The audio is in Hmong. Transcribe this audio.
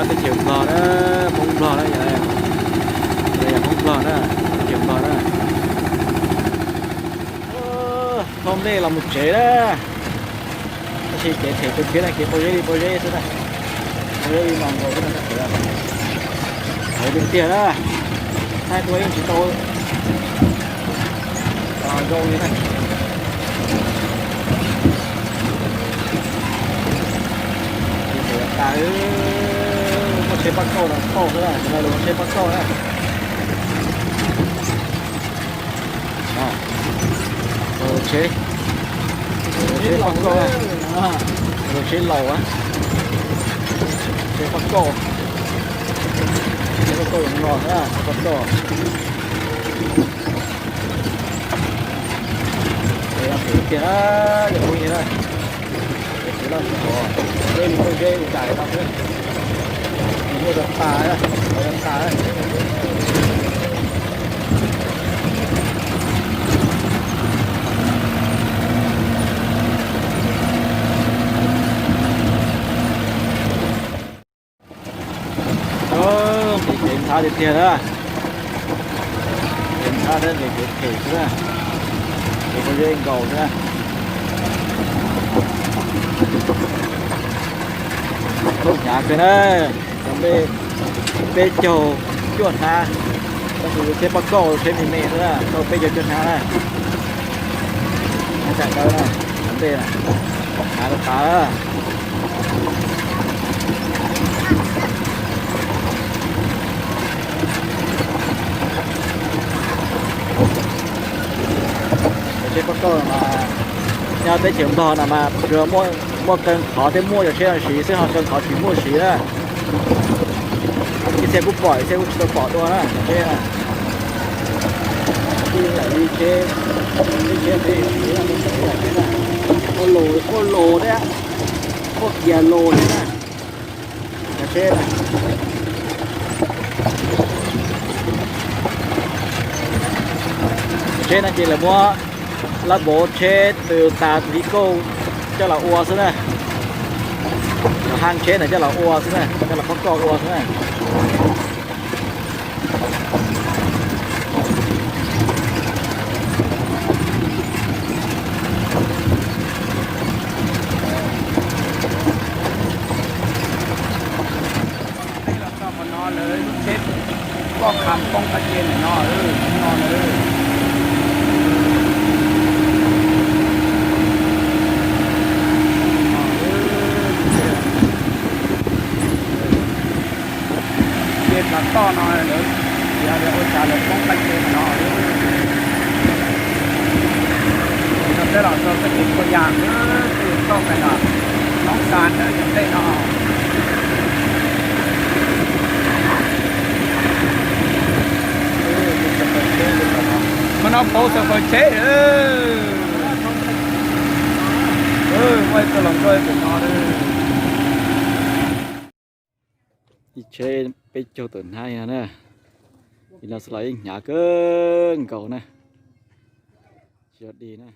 Teb chaws Nplog na, Hmoob Nplog na, yog Hmoob Nplog na, teb chaws Nplog na. Thauj nej los mus tsev na. Tab sis kev phem kawg thiab na, kev pob zeb li pob zeb xwb na. Pob zeb li no nkaus xwb na. Tiag tiag na. Thaij tuaj yeej tsis tau zoo li na. Tsis tas, muaj tsheb pab kauj no thauj xwb na, lawv muaj tsheb pab kauj na. Tsheb, tsheb pab kauj, tsheb laus, tsheb pab kauj, tsheb pab kauj no, tsheb pab kauj. Tiag, yog ua li na. Tsis loj tsis qhuav, zeb li koj zeb li cas no xwb. Nws muaj tas tas, tas tas. Kev nthab tiag tiag na. Kev nthab thiab kev phem xwb na. Kev pob zeb nkaus xwb na. Thaub hnyav kawg na. Cov nplej peb caug cuaj hnab, tab sis tsheb pab kauj tsheb me me xwb na, tau peb caug cuaj hnab na. Hnab tsam dawb na, cov nplej na, hnyav tas tas. Cov tsheb pab kauj mas nyob teb chaws Nplog no mas tsuas muaj qee qhov thiaj muaj cov tsheb no siv xwb, ho qee qhov tsis muaj siv na. Ib txhia kuj pom, ib txhia kuj tsis tau pom dua na, cov tsheb na. Kuj yog ib tsheb, ib tsheb peb siv, kuj laus, kuj laus thiab, kuj kiag laus thiab na. Cov tsheb na, cov tsheb no ces lawv muab lab npauv tsheb Toyota Vigo coj los ua xwb na. Cov haj tsheb ntawd coj los ua xwb na, coj los pab kauj ua xwb na. Txog qhov no lawv lub tsheb loj kham poob qab ke ntawm no, no na. Ces plhav toj no lawv, yog tias ua cas lawv poob qab ke ntawm no. Yog peb los txog txoj kev txhua yam, txoj kev toj pem no, noob xa ntawm yog tej no. Hmo no pauv xov faws tsheb. Muaj ib tug hluas nkauj pem no. Ib tsheb peb caug tawm hnab li no na. Li no xwb los yeej hnyav kawg nkaus na. Tsis yog dig na.